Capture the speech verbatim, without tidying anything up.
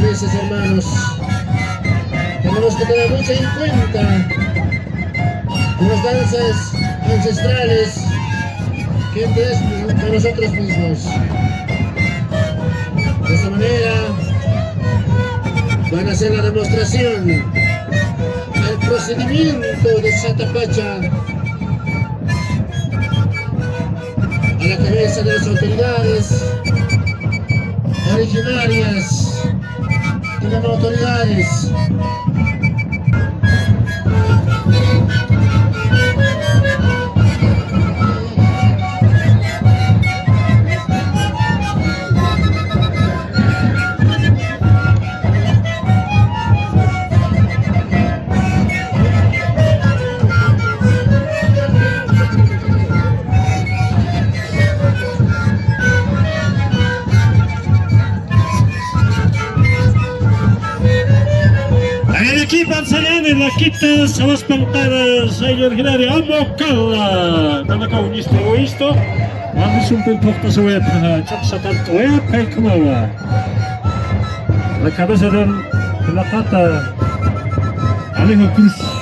Entonces, hermanos, tenemos que tener mucho en cuenta con las danzas ancestrales que tenemos con nosotros mismos. De esta manera van a hacer la demostración, el procedimiento de Satapacha a la cabeza de las autoridades originarias y las autoridades. Arequipa, Anzalani, Laquita, Sabas Pantara, Sailor Hilari, Amokala. Nanaka uñisti uisto. Andisun pun pokta suet, chaksa tanto, eh, pekmawa. La cabeza del, de la pata. Alejo Cruz.